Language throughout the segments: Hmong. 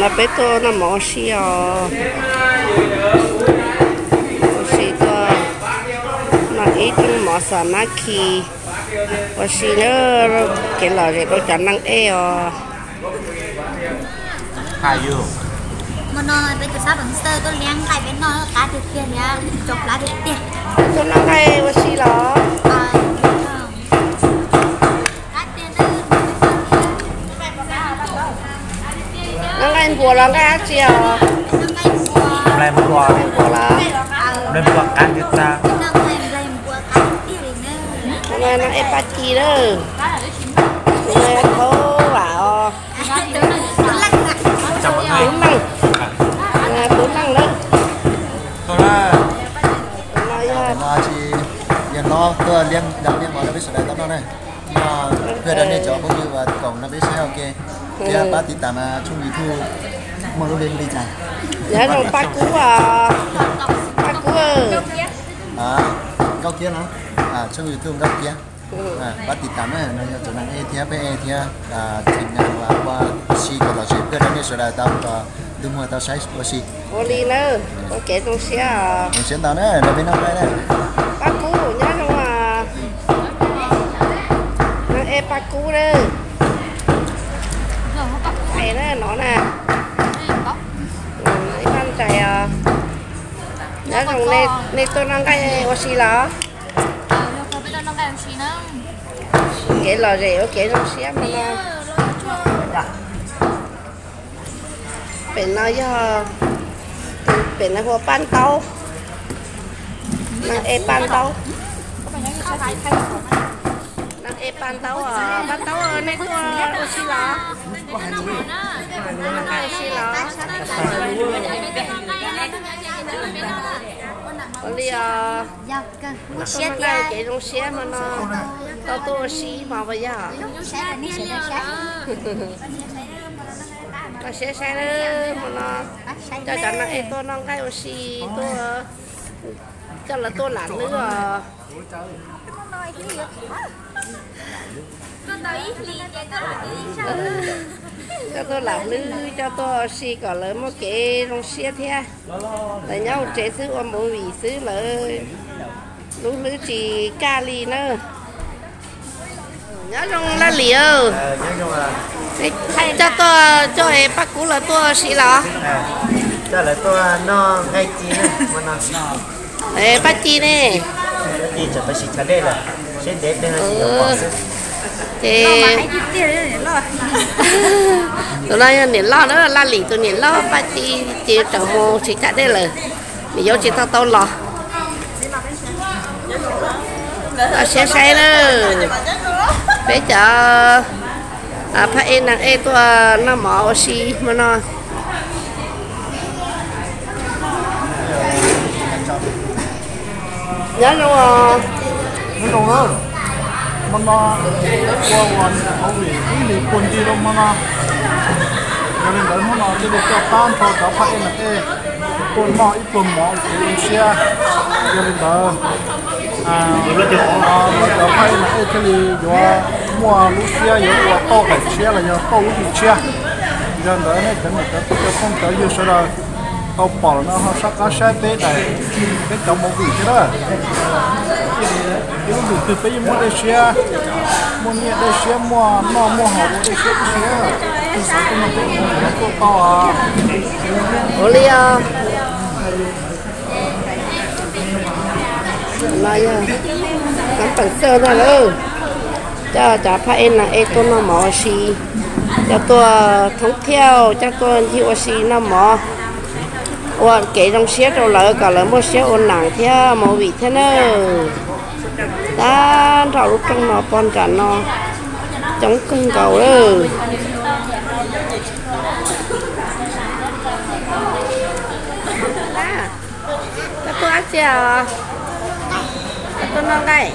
Peb tuaj noj mov ua si os. Ua si tuaj noj ib rooj mov xam nab khi ua si na, kev lom zem rau cov neeg ej os. Hmo no peb tus sab Pam Xawj tuaj liab nqaij peb noj qab tiag tiag li, tsau plab tiag tiag. Tuaj noj nqaij ua si los? Noj nqaij npua los nqaij dab tsi os? Nqaij npua los? Nqaij npua qab tiag tag. Noj ej paj ci lawm. Thaub vam os. Tub Meej, tub Meej lawm. Yog no tuaj liab nqaij liab mov rau peb sawv daws tau noj na. Noj peb rau nej cov phooj ywg uas koom nrog peb saib ua ke, thiab pab tiv tam tshooj YouTube muaj lub npe hu li cas? Nyob zoo Paj Kub, Paj Kub, Nkauj Kiab no, tshooj YouTube Nkauj Kiab. Pab tiv tam na, no yog cov neeg ej thiab peb ej thiab, team neeg uas ua si kom lom zem peb rau nej sawv daws tau nrog ntu muag tau saib ua si. Ua li na, ua kev zoo siab. Zoo siab ntau na, nrog peb noj nqaij na. Paj Kub nyob zoo, neeg ej Paj Kub na. Es na no na, ib pab ntsais os. Nyob zoo, nej tuaj noj nqaij ua si los? Kev lom zem ua kev zoo siab mas no. Pem no yog, pem no hu ua Paj Ntaub. Neeg ej Paj Ntaub. Neeg ej Paj Ntaub, Paj Ntaub nej tuaj ua si los? Ua si los? Ua li os. Kev zoo siab hmo no tau tuaj ua si mas puas yog? Koj siab saib hmo no coj cov neeg ej tuaj noj nqaij ua si, tuaj coj lawv tuaj lam hlwb os. Coj tuaj lam hlwb, coj tuaj ua si kom lawv muaj kev zoo siab thiab. Lawv nyob hauv tsev xwb ua movie xwb, lawv lub hlwb tsis kaj li na. Nyob zoo Laj Lim, coj tuaj, coj es Paj Kub lawv tuaj ua si los? Es Paj Ci ne? Ces tus no yog niam loj na, Laj Lim tus niam loj, Paj Ci ces tseem mus siv chav dej lawm, niam yau tsis tau tau los. Koj siab saib na, peb cov phab ej neeg ej tuaj noj mov ua si hmo no. Nyob zoo os. Nyob zoo na, hmo no ua ua movie ib hlis puag ncig lawm hmo no. Yog li ntawd hnub no thiaj li coj tag nrho cov phab ej neeg ej tuaj noj ib pluag mov ua kev zoo siab. Yog li ntawd, cov phab ej neeg ej thiaj li yuav muaj lub siab yuav ua tauj daim tshiab los yog tauj lub hli tshiab. Yog ntawd nej cov niam cov txiv cov phooj cov ywg sawv daws tau pom lawm no ho sab qab saib peb daim, peb cov movie thiab na. Ib lub hlis twg peb yeej muaj dej siab, muaj nyiaj dej siab, muaj noj muaj haus ua dej siab tib si. Tus xav tuaj no peb tuaj tau. Ua li os. No yog cov peem xwb no lawm, coj cov phab ej neeg ej tuaj noj mov ua si, coj tuaj thoob thiauj, coj tuaj ncig ua si noj mov, ua kev zoo siab rau lawv kom lawv muaj siab ua nam thiab movie thiab na. Tag nrho lub rooj no pog nram no coob kawg nkaus lawm. Koj tuaj dab tsi os? Koj tuaj noj nqaij?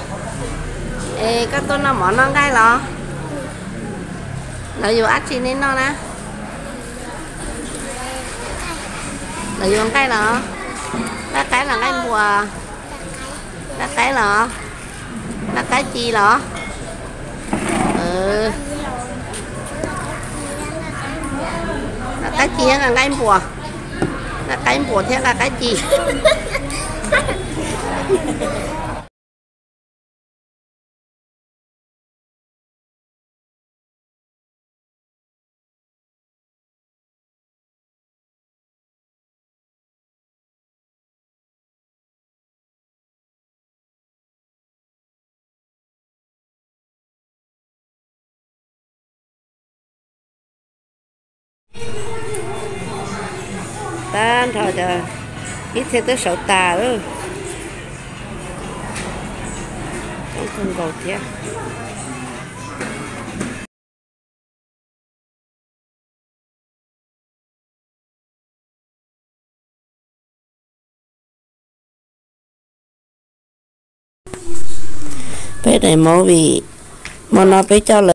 Es koj tuaj noj mov noj nqaij los? Lawv yuav dab tsi nej noj na? Lawv yuav nqaij los? Nqaij qaib los nqaij npua? Nqaij qaib los? Nqaij qaib ci los? Nqaij Qaib ci thiab nqa qaib npua, nqa qaib npua thiab nqa qaib ci. Tag nrho cov ib txhia twb sawv tas lawm. Coob kawg nkaus thiab. Peb daim movie, hmo no peb coj lawv